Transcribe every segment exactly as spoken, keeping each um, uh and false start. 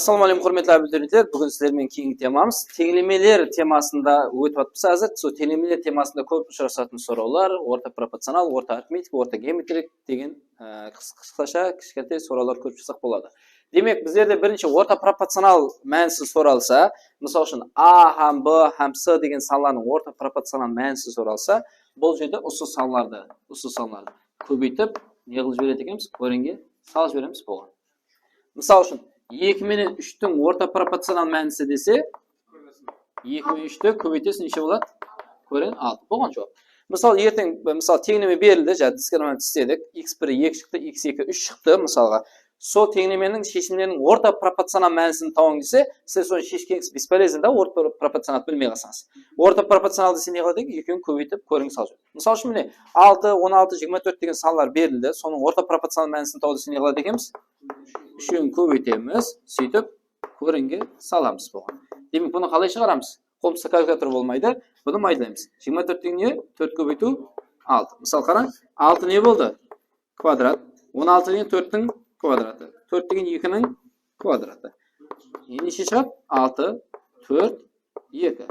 Assalawma áleykum, húrmetli abiturientler. Búgin sizler menen keyingi temamız teńlemeler temasında ótip atırmız házir. Sol teńlemeler temasında kóp ushırasatın sorawlar, orta proporcional, orta arifmetik, orta geometrik degen, e, qıs-, qısqasha, kishkentay sorawlar kórip shıqsaq boladı. Demek, bizlerde birinshi orta proporcional mánisi soralsa, mısal ushın, A hám B hám C degen sanlardıń orta proporcional mánisi soralsa, bul jerde usı sanlardı, usı sanlardı kóbeytip, ne qılıp jiberedi ekenbiz? Kórenge salıp jiberemiz, bolǵan. Mısal ushın, eki menen úshtiń orta proporcional mánisi dese, eki menen úshti kóbeytesiz, neshe boladı? Koren altı. Bolǵan juwap. Mısal, erteń, mısal, teńleme berildi, ja, diskriminant isledik. X bir eki shıqtı, x eki úsh shıqtı, mısalǵa. Sol teńlemeniń sheshimleriniń orta proporcional mánisin tabıń dese, siz sonı sheshkenińiz бесполезно da, orta proporcional bilmey qalsańız. Orta proporcional dese ne qıladı eken? Ekewin kóbeytip, korenge salıp jiberedi. Mısal ushın, mine, altı, on altı, jigirma tórt degen sanlar berildi. Sonıń orta proporcional mánisin taw dese ne qıladı ekenbiz? Úshewin kóbeytemiz, sóytip korenge salamız, bolǵan. Demek, bunı qalay shıǵaramız? Qolımızda kalkulyator bolmaydı. Bunı maydaymız. Jigirma tórt degen ne? Tórt kóbeytiw altı. Mısal, qarań, altı ne boldı? Kvadrat. On altı degen tórttiń kvadratı. Tórt degen ekiniń kvadratı. E, neshe shıǵadı? Altı, tórt, eki.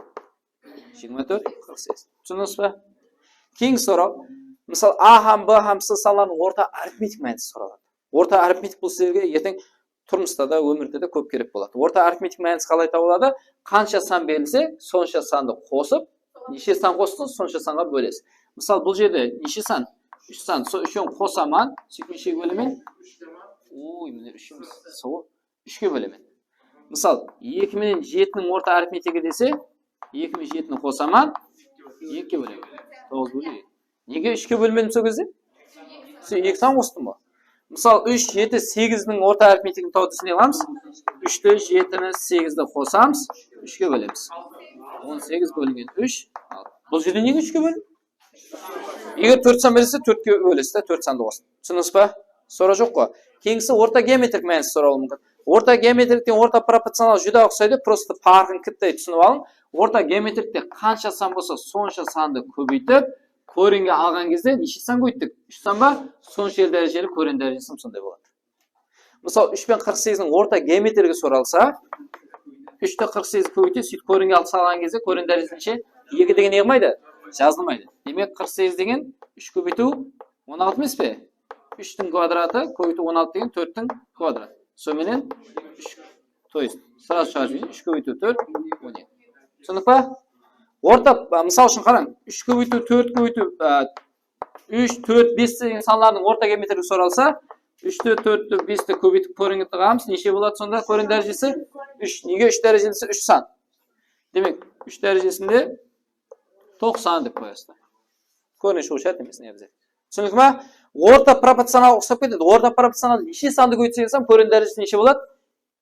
Jigirma tórt, qırq segiz. Túsindińiz be? Keyingi soraw. Mısal, A hám B hám C sanlarınıń orta arifmetik mánisi soraladı. Orta arifmetik bul sizlerge erteń turmısta da, ómirde de kóp kerek boladı. Orta arifmetik mánisi qalay tabıladı? Qansha san berilse, sonsha sandı qosıp, neshe san qostı, sonsha sanǵa bólesiz. Mısal, bul jerde neshe san? Úsh san. Sol úshewin qosaman, sóytip neshege bólemen? Oy, mine úsh emes. Sol úshke bólemen. Mısal, eki menen jetiniń orta arifmetigi dese, eki menen jetini qosaman, ekige bólemen. Toǵız bóldi. Nege úshke bólmedim sol gezde? Sen eki san qostım ba? Mısal, úsh, jeti, segizdiń orta arifmetigin taw dese ne qılamız? Úshti, jetini, segizdi qosamız, úshke bólemiz. On segiz bólingen úsh. Bul jerde nege úshke bóldi? Eger tórt san berilse, tórtke bólesiz da, tórt sandı qosıp. Túsindińiz ba? Soraw joq ǵoy. Keyingisi orta geometrik mánisi sorawı múmkin. Orta geometrikten orta proporcional júdá uqsaydı, prosta parqın kittay túsinip alıń. Orta geometrikte qansha san bolsa, sonsha sandı kóbeytip, korenge alǵan gezde neshe san kóbeyttik? Úsh san ba? Sonshel dárejeli koren dárejesi sonday boladı. Mısal, úsh penen qırq segizdiń orta geometrigi soralsa, úshti qırq segizge kóbeytip, sóytip korenge alıp salǵan gezde koren dárejesi neshe? Eki degen ne qılmaydı? Jazılmaydı. Demek, qırq segiz degen úsh kóbeytiw on altı emes pe? Úshtiń kvadratı kóbeytiw on altı degen tórttiń kvadratı. Sonıń menen úsh, то есть, сразу shıǵarıp jibereyin, úsh kóbeytiw tórt, on eki. Túsindik pa? Orta, a, mısal ushın qarań, úsh kóbeytiw tórt kóbeytiw, a, úsh, tórt, bes degen sanlardıń orta geometrigi soralsa, úshti, tórtti, besti kóbeytip korenge tıǵamız. Neshe boladı sonda koren dárejesi? Úsh. Nege úsh dárejeli dese, úsh san. Demek, úsh dárejesinde toqsan dep qoyasız. Korene shıǵıw shárt emes, ne bizde. Túsindik ma? Orta proporcional uqsap ketedi. Orta proporcional neshe sandı kóbeytsek hám koren dárejesi neshe boladı?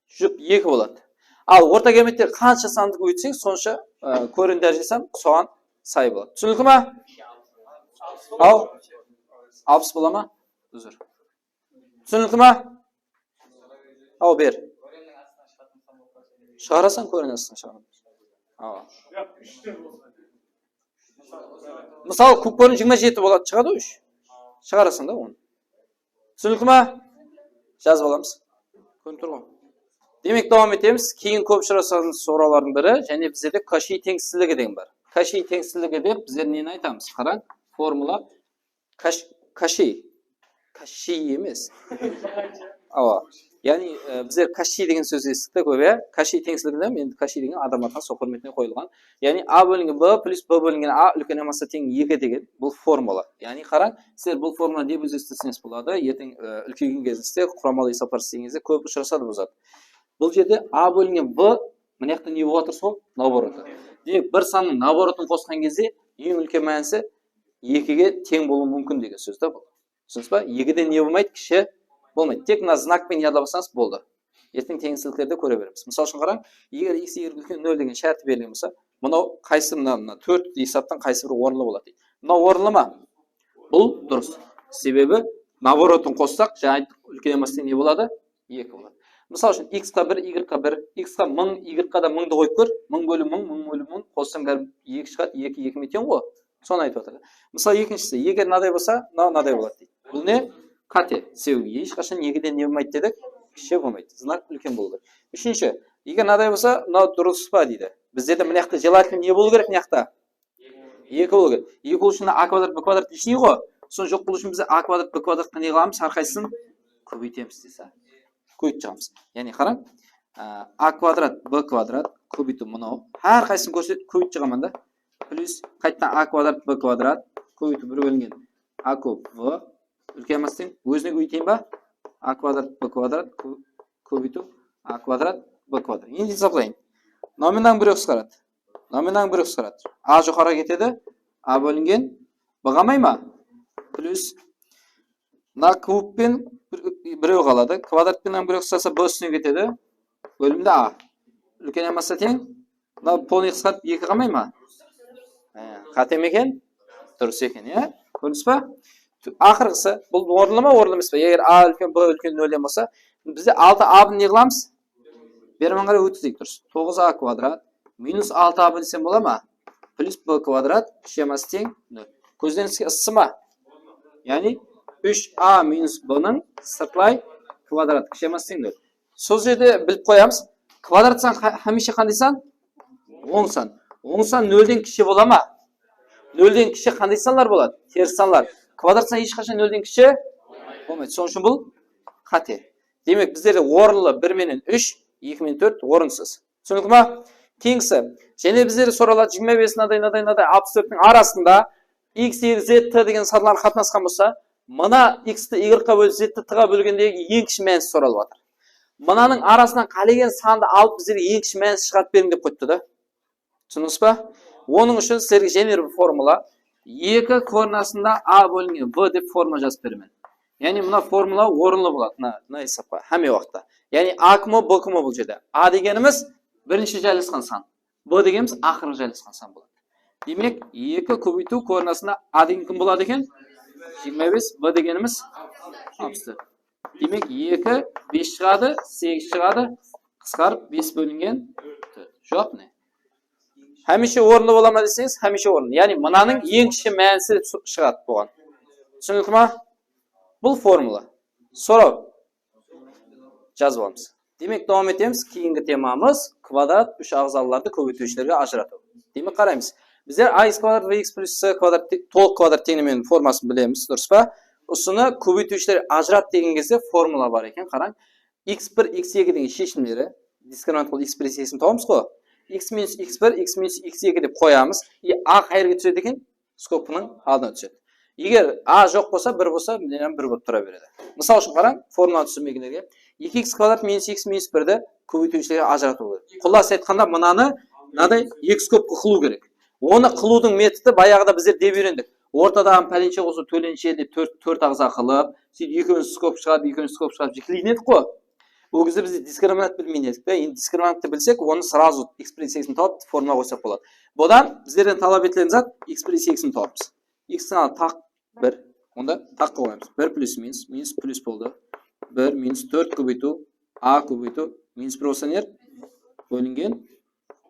Jup, eki boladı. Al, orta geometriyada qansha sandı kóbeytsek, sonsha, e, koren dárejesi hám soǵan say boladı. Túsinikli ma? Al, alpıs bola ma? Uzr. Túsinikli ma? Al, ber. Shıǵarasań, koren astına shıǵarasań. Al. Mısalı, kub koren jigirma jeti boladı, shıǵadı úsh. Shıǵarasań da onı. Túsinikli ma? Jazıp alamız. Kórinip tur ǵoy. Demek, dawam etemiz. Keyin kóp ushırasatuǵın sorawlardıń biri, jáne bizlerde Kashey teńsizligi degen bar. Kashey teńsizligi dep bizler neni aytamız? Qarań, formula Kash-, Kashey. Kashey emes. Awa. Yaǵnıy, e, bizler Kashey degen sózdi esittik kóp, ya. Kashey teńsizliginde, endi Kashey degen adam atı sol húrmetine qoyılǵan. Yaǵnıy, A bólingen B plyus B bólingen A úlken yamasa teń eki degen bul formula. Yaǵnıy, qarań, sizler bul formula dep ózlestirseniz boladı. Erteń, e, úlkeygen gezimizde quramalı esaplar islegen gezde kóp ushırasadı bul zat. Bul jerde A bólingen B, mına jaqta ne bolıp atır sol? Naoborotı. Demek, bir sannıń naoborotın qosqan gezde eń úlken mánisi ekige teń bolıwı múmkin degen sóz da bul. Túsindińiz ba? Ekiden ne bolmaydı? Kishi bolmaydı. Tek mına znak penen yadlap alsańız boldı. Erteń teńsizliklerde kóre beremiz. Mısal ushın qarań, eger x, y úlken nol degen shárti berilgen bolsa, mınaw qaysı, mına, mına tórt esaptan qaysı biri orınlı boladı deydi. Mınaw orınlı ma? Bul durıs. Sebebi naoborotın qossaq, jańa ayttıq, úlken yamasa teń ne boladı? Eki boladı. Mısal ushın, x qa bir, y qa bir, x qa mıń, y qa da mıńdı qoyıp kór. Mıń bóliw mıń, mıń bóliw mıń, qossań báribir eki shıǵadı, eki eki menen teń ǵoy. Sonı aytıp atır. Mısal, ekinshisi, eger mınaday bolsa, mınaw mınaday boladı deydi. Bul ne? Qáte. Sebebi hesh qashan ekiden ne bolmaydı dedik? Kishi bolmaydı. Znak úlken bolıw kerek. Úshinshi, eger mınaday bolsa, mınaw durıs pa deydi. Bizlerde mına jaqta желательно ne bolıw kerek mına jaqta? Eki bolıw kerek. Eki bolıw ushın a kvadrat, b kvadrat lishniy ǵo. Sonı joq qılıw ushın biz a kvadrat, b kvadratqa ne qılamız? Hár qaysısın kóbeytemiz dese. Kóbeytip shıǵamız. Yaǵnıy qarań, a, a kvadrat, b kvadrat kóbeytiw mınaw. Hár qaysısın kórset, kóbeytip shıǵaman da. Plyus qaytadan a kvadrat, b kvadrat kóbeytiw bir bólingen a kub v. Úlken emas teń. Ózine kóbeyteyin ba? A kvadrat, b kvadrat kó-, kóbeytiw a kvadrat, b kvadrat. Endi esaplayın. Nominalın bir qısqaradı. Nominalın bir qısqaradı. A joqarıǵa ketedi. A bólingen b qalmay ma? Plyus mına kub penen bir, birew qaladı. Kvadrat penen bir qısqarsa, b ústine ketedi. Bólimde a. Úlken emasqa teń. Mına polnıy qısqarıp eki qalmay ma? Há, qáte me eken? Durıs eken, ya. Kórdińiz ba? Aqırǵısı, bul orınlı ma, orınlı emes pe? Eger a úlken, b úlken nolden bolsa, bizde altı a bın ne qılamız? Berman qaray ótkizeyik, durıs. Toǵız a kvadrat minus altı a b desem bola ma? Plyus b kvadrat kishi emas teń nol. Kózlerińizge ıssı ma? Yaǵnıy úsh a minus b nıń sırtlay kvadrat kishi emas teń nol. Sol jerde bilip qoyamız. Kvadrat san qa-, hámiyshe qanday san? Oń san. Oń san nolden kishi bola ma? Nolden kishi qanday sanlar boladı? Teris sanlar. Kvadrat san hesh qashan nolden kishi bolmaydı. Sonıń ushın bul qáte. Demek, bizlerde orınlı bir menen úsh, eki menen tórt orınsız. Túsinikli ma? Keyingisi. Jáne bizlerde soraladı, jigirma bes mınaday, mınaday, mınaday, alpıs tórttiń arasında x, y, z, t degen sanlar qatnasqan bolsa, mına x ti y qa bólip, z ti t qa bólgendegi eń kishi mánis soralıp atır. Mınanıń arasınan qálegen sandı alıp, bizlerge eń kishi mánis shıǵarıp beriń dep qoyıptı da. Túsindińiz ba? Onıń ushın sizlerge jáne bir formula, eki koren astında a bólingen b dep formula jazıp beremen. Yaǵnıy mına formula orınlı boladı, mına, mına esapqa, hámme waqıtta. Yaǵnıy a kúmi, b kúmi bul jerde. A degenimiz birinshi jaylasqan san. B degenimiz aqırǵı jaylasqan san boladı. Demek, eki kóbeytiw koren astında a degen kim boladı eken? Jigirma bes, b degenimiz alpıs tórt. Demek, eki, bes shıǵadı, segiz shıǵadı, qısqarıp bes bólingen tórt. Juwap ne? Hámiyshe orınlı bola ma deseńiz, hámiyshe orınlı. Yaǵnıy mınanıń eń kishi mánisi su-, shıǵadı buǵan. Túsinikli ma? Bul formula. Soraw. Jazıp alamız. Demek, dawam etemiz. Keyingi temamız kvadrat úsh aǵzalılardı kóbeytiwshilerge ajıratıw. Demek, qaraymız. Bizler a x kvadrat b x plyus c kvadrat te-, tolıq kvadrat teńlemeniń formasın bilemiz, durıs pa? Usını kóbeytiwshilerge ajırat degen gezde formula bar eken, qarań. X bir, x eki degen sheshimleri, diskriminant qılıp x bir, x ekisini tawamız ǵo. X minus x bir, x minus x eki dep qoyamız. I a qayerge túsedi eken? Skobkanıń aldına túsedi. Eger a joq bolsa, bir bolsa, mine bir bolıp tura beredi. Mısal ushın qarań, formulanı túsinbegenlerge. Eki x kvadrat minus x minus birdi kóbeytiwshilerge ajıratıw kerek. Qullası aytqanda, mınanı mınaday eki skobka qılıw kerek. Onı qılıwdıń metodı bayaǵıda bizler dep úyrendik. Ortadaǵı pálenshe qosıp, tólenshedi tórt, tórt aǵza qılıp, sóytip ekewin skobka shıǵarıp, ekewin skobka shıǵarıp jikleytin edik ǵo. Ol gezde biz diskriminant bilmeytin edik ta. Endi diskriminanttı bilsek, onı srazu ekspressiyasin tawıp, formula qoysaq boladı. Budan bizlerden talap etilen zat ekspressiyasin tawıpmız. X-tiń aldı taq bir, onda taqqa qoyamız. Bir plyus minus, minus plyus boldı. Bir minus tórt kóbeytiw, a kóbeytiw, minus bir bolsa ne? Bólingen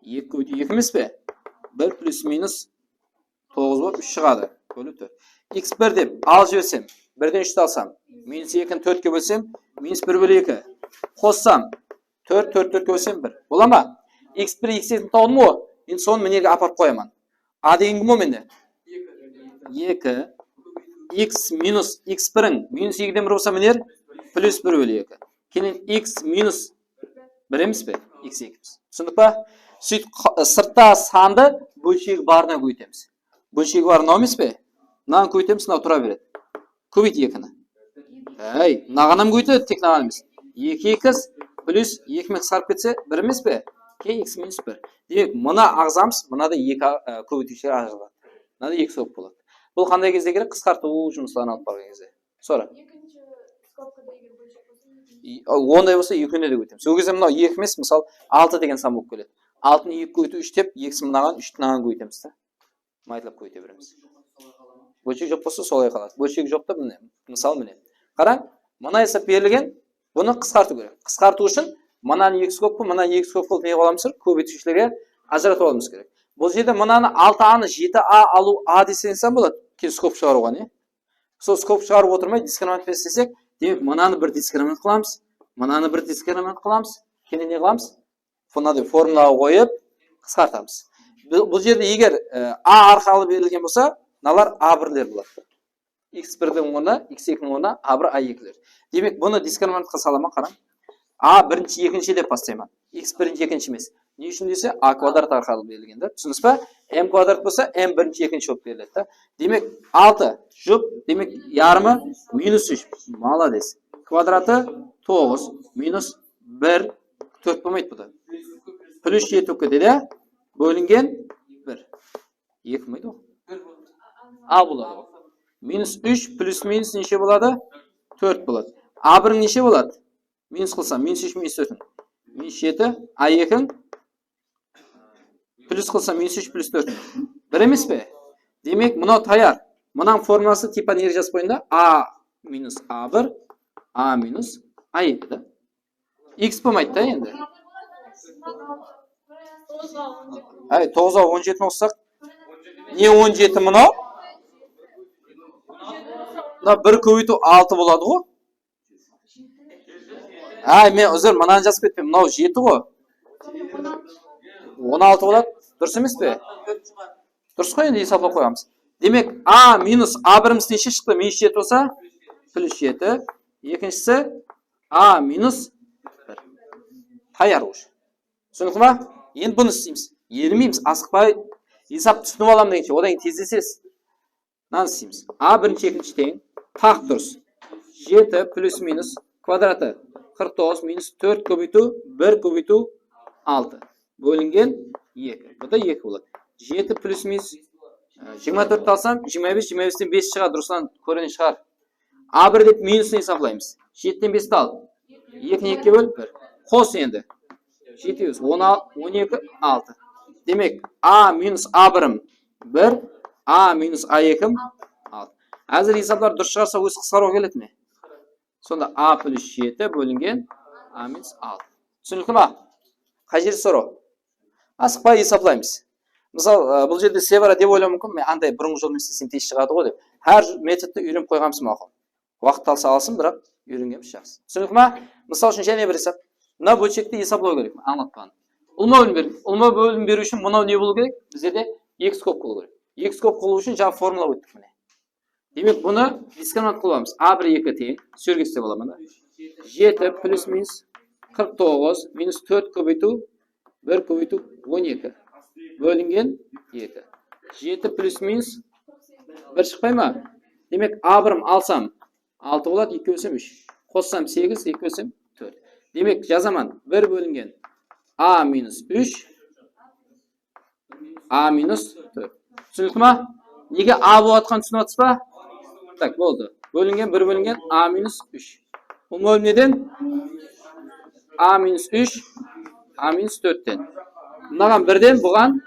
eki kóbeytiw eki emes pe? Bir plyus minus toǵız bolıp úsh shıǵadı. Bólip tórt. X bir dep alıp jibersem, birden úshti alsam, minus ekini tórtke bólsem, minus bir bóle eki. Qossam, tórt, tórt tórtke bólsem bir. Bola ma? X bir, x ekini tawdım ǵo. Endi sonı mına jerge aparıp qoyaman. A degen kim ol mende? Eki. X minus x biriń minus ekiden bir bolsa mine plyus bir bóle eki. Keyin x minus bir emes pe? X eki emes. Túsindik pa? Sóytip qa-, sırtta sandı bólshegi barına kóbeytemiz. Bólshegi bar mınaw emes pe? Mınanı kóbeytemiz, mınaw tura beredi. Kóbeyt ekini. Áy, mınaǵan hám kóbeytedi, tek mınaǵan emes. Eki x plyus eki men qısqarıp ketse, bir emes pe? Keyin x minus bir. Demek, mına aǵzamız mınaday eki a-, e, kóbeytiwshilerge ajıratıladı. Mınaday eki skobka boladı. Bul qanday gezde kerek? Qısqartıw jumısların alıp barǵan gezde. Sora. Ekinshi skobkada eger bólshek bolsa, ekinshi. I, onday bolsa, ekewine de kóbeytemiz. Sol gezde mınaw eki emes, mısal, altı degen san bolıp keledi. Altını eki kóbeytiw úsh dep, ekisi mınaǵan, úshti mınaǵan kóbeytemiz de. Maytlap kóbeyte beremiz. Bólshek joq bolsa, solay qaladı. Bólshek joq ta, mine, mısal mine. Qarań, mına esap berilgen, bunı qısqartıw kerek. Qısqartıw ushın mınanı eki skobka, mınanı eki skobka qılıp ne qılamız? Kóbeytiwshilerge ajıratıp alıwımız kerek. Bul jerde mınanı altı anı jeti a alıw a deseńiz hám boladı. Keyin skobka shıǵarıwǵa ne? Sol skobka shıǵarıp otırmay diskriminant pes desek, demek, mınanı bir diskriminant qılamız, Mınanı bir diskriminant qılamız. Keyin ne qılamız? Mınaday formulaǵa qoyıp, qısqartamız. Bul, bul jerde eger, e, A arqalı berilgen bolsa, mınalar A birler boladı. X birdiń ornına, X ekiniń ornına A bir, A ekiler. Demek, bunı diskriminantqa salaman, qarań. A birinshi, ekinshi dep baslayman. X birinshi, ekinshi emes. Ne ushın dese, A kvadrat arqalı berilgen da. Túsindińiz ba? M kvadrat bolsa, M birinshi, ekinshi bolıp beriledi da. Demek, altı jup, demek, yarımı minus úsh. Malades. Kvadratı toǵız minus bir, tórt bolmaydı bu da. Plus jeti kóbeydi de, bólingen bir. Eki bolmaydı ǵoy. A boladı ǵoy. Minus úsh plus minus neshe boladı? Tórt boladı. A bir neshe boladı? Minus qılsam, minus úsh minus tórt. Minus jeti, A ekiń plus qılsam, minus úsh plus tórt. Bir emes pe? Demek, mınaw tayar. Mınań formulası tipa nege jazıp qoyıń da, A minus A bir, A minus A eki da. X bolmaydı da endi. Ay, toǵız alıp on jetini qossaq, ne on jeti mınaw? Mına bir kóbeytiw altı boladı ǵoy. Ay, men uzr, mınanı jazıp ketpeyim. Mınaw jeti ǵoy. On altı boladı. Durıs emes pe? Durıs ǵoy, endi esaplap qoyamız. Demek, A minus A birimiz neshe shıqtı? Minus jeti bolsa, plus jeti. Ekinshisi A minus bir. Tayar уже. Túsinikli ma? Endi bunı isleymiz. Ermeymiz, asıqpay esap túsinip alam degenshe, odan keyin tezlesesiz. Mınanı isleymiz. A birinshi, ekinshi teń. Taq durıs. Jeti plus minus kvadratı qırq toǵız minus tórt kóbeytiw bir kóbeytiw altı. Bólingen eki. Bu da eki boladı. Jeti plus minus, e, jigirma tórtti alsam, jigirma bes, jigirma besten bes shıǵadı, Ruslan, koren shıǵar. A bir dep minusın esaplaymız. Jetiden besti al. Ekini ekige ból, bir. Qos endi. Jeti bes, on altı, on eki, altı. Demek, A minus A birim bir, A minus A ekim altı. Házir esaplar durıs shıǵarsa, ózi qısqarıwǵa keledi me? Sonda A plus jeti bólingen A minus altı. Túsinikli ma? Qay jeri soraw? Asıqpay esaplaymız. Mısal, e, bul jerde Sevara dep oylaw múmkin, men anday burınǵı jol menen islesem tez shıǵadı ǵoy dep. Hár metodtı úyrenip qoyǵanbız maqul. Waqıt alsa alsın, biraq úyrengenimiz jaqsı. Túsinikli ma? Mısal ushın, jáne bir esap. Mına bólshekti esaplaw kerek, ańlatpaǵan. Ulıwma bólim ber-, ulıwma bólim beriw ushın mınaw ne bolıw kerek? Bizlerde X kóp bolıw kerek. X kóp bolıw ushın jańa formula óttik mine. Demek, bunı diskriminant qılıp alamız. A bir eki teń, sózge islep alaman da. Jeti plus minus qırq toǵız minus tórt kóbeytiw bir kóbeytiw on eki. Bólingen eki. Jeti plus minus bir shıqpay ma? Demek, A birim alsam, altı boladı, eki bólsem úsh. Qossam segiz, eki bólsem tórt. Demek, jazaman, bir bólingen A minus úsh, A minus tórt. Túsinikli ma? Nege A bolıp atqanın túsinip atırsız ba? Tak, boldı. Bólingen, bir bólingen A minus úsh. Bul bólim neden? A minus úsh, A minus tórtten. Mınaǵan birden, buǵan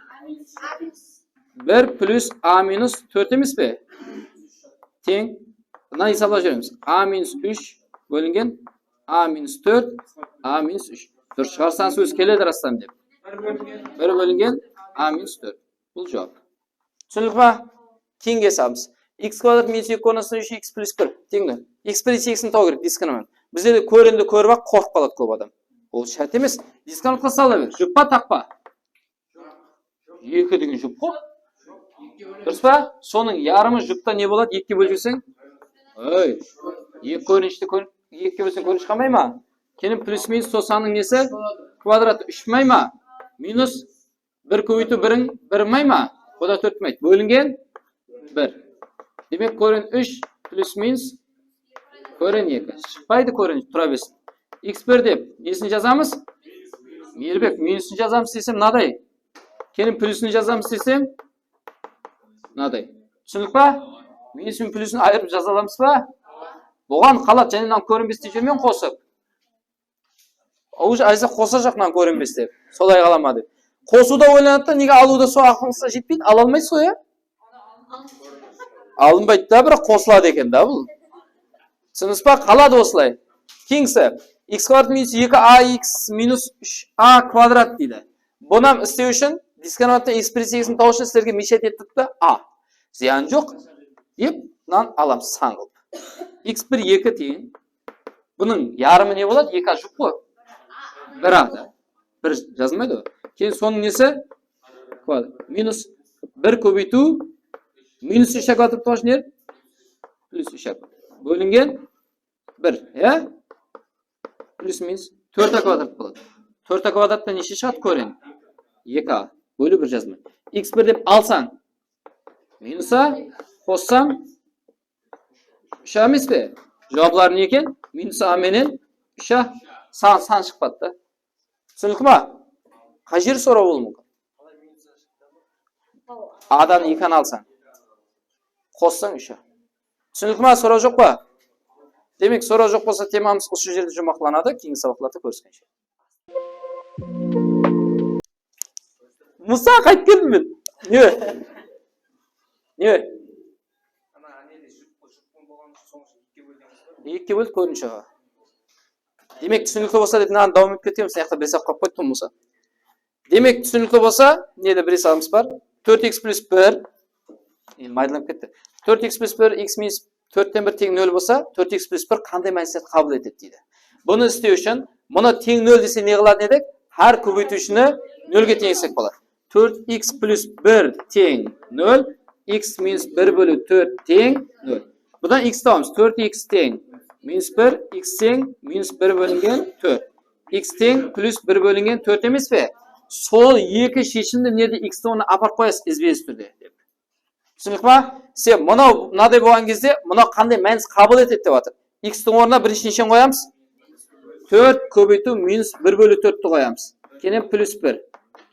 bir plus A minus tórt emes pe? Teń. Mına esaplap jiberemiz. A minus úsh bólingen A minus tórt, A minus úsh. Durıs shıǵarsańız, ózi keledi, rastan dep. Bir bólingen A minus tórt. Bul juwap. Túsinikli ma? Keyingi esabımız. X kvadrat minus eki koren astına úsh X plus bir teńli. X bir, X ekisini tabıw kerek, diskriminant. Bizde de korendi kórip-aq qorqıp qaladı kóp adam. Ol shárt emes. Diskriminantqa sala ber. Jup pa, taq pa? Eki degen jup ǵoy. Durıs pa? Sonıń yarımı jupta ne boladı? Ekige bólip jiberseń? Oy. Eki koren ishte kórin-, ekige bólseń, koren shıǵarmay ma? Keyin plus minus sol sannıń nesi? Kvadratı úsh may ma? Minus bir kóbeytiw biriń, bir may ma? O da tórt may. Bólingen bir. Demek, koren úsh plus minus koren eki. Shıqpaydı koren, tura bersin. X bir dep nesin jazamız? Miyrirbek, minusın jazamız desem, mınaday. Keyin plusın jazamız desem, mınaday. Túsindik pa? Minus penen plusın ayırıp jaza alamız ba? Buǵan qaladı, jáne mınanı koren beste júrmeń qosıp. Уже aysa qosajaq mınanı koren bes dep. Solay qala ma dep. Qosıwda oylanadı da, nege alıwda sol aqılıńızǵa jetpeydi, ala almaysız ǵoy, ya? Alınbaydı da, biraq qosıladı eken da bul. Túsindińiz ba? Qaladı osılay. Keyingisi, x kvadrat minus eki a x minus úsh a kvadrat deydi. Bunı hám islew ushın diskriminanttan x bir, x ekisini tabıw ushın sizlerge meshayt ettik ta a. Zıyanı joq. Dep, mınanı alamız san qılıp. X bir eki teń. Bunıń yarımı ne boladı? Eki a juwıq ǵoy. Bir a da. Bir jazılmaydı ǵoy. Keyin sonıń nesi? Kvadrat. Minus bir kóbeytiw minus úsh a kvadrat bolǵan yer. Plus úsh a kvadrat. Bólingen bir, ya? Plus minus tórt a kvadrat boladı. Tórt a kvadrattan neshe shıǵadı koren? Eki a. Bóliw bir jazma. X bir dep alsań, minus a, qossań, úsh a emes pe? Juwapları ne eken? Minus a menen úsh a. San, san shıqpadı da. Túsinikli ma? Qay jeri soraw bolıwı múmkin? A dan eki a alsań, qossań úsh a. Túsinikli ma? Soraw joq pa? Demek, soraw joq bolsa, temamız usı jerde juwmaqlanadı. Keyingi sabaqlarda kóriskenshe. Musa, qaytıp keldim men. Ne? Ne? Ekige bóldi, kórinshi aǵa. Demek, túsinikli bolsa dep mınanı dawam etip ketemiz. Mına jaqta bir esap qoyıp qoyıptım bolsa. Demek, túsinikli bolsa, nede bir esabımız bar. Tórt x plus bir. Endi maydalanıp ketti. Tórt x plus bir, x minus tórtten bir teń nol bolsa, tórt x plus bir qanday mánislerdi qabıl etedi deydi. Bunı islew ushın, bunı teń nol dese ne qılatın edik? Hár kóbeytiwshini nolge teńesek boladı. Tórt x plus bir teń nol, x minus bir bóliw tórt teń nol. Budan x tabamız. Tórt x teń minus bir, x teń minus bir bólingen tórt. X teń plus bir bólingen tórt emes pe? Sol eki sheshimdi mına jerde x tiń ornına aparıp qoyasız izbe-iz túrde. Túsinik pa? Sen mınaw, mınaday bolǵan gezde mınaw qanday mánis qabıl etedi dep atır. X tiń ornına birinshi nesheni qoyamız? Tórt kóbeytiw minus bir bóliw tórtti qoyamız. Keyin plus bir.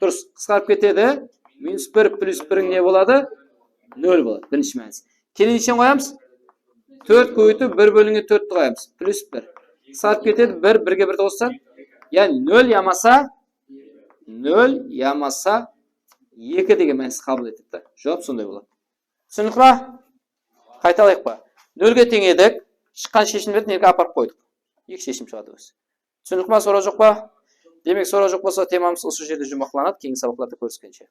Durıs, qısqarıp ketedi. Minus bir plus bir ne boladı? Nol boladı. Birinshi mánis. Keyin nesheni qoyamız? Tórt kóbeytiw bir bólingen tórtti qoyamız. Plus bir. Qısqarıp ketedi. Bir, birge birdi qossań, yaǵnıy nol yamasa, nol yamasa eki degen mánis qabıl etedi da. Juwap sonday boladı. Túsinik pa? Qaytalayıq pa? Nolge teńedik. Shıqqan sheshimlerdi nerge aparıp qoydıq? Eki sheshim shıǵadı ózi. Túsinik pa? Soraw joq pa? Demek, soraw joq bolsa, temamız usı jerde juwmaqlanadı. Keyingi sabaqlarda kóriskenshe.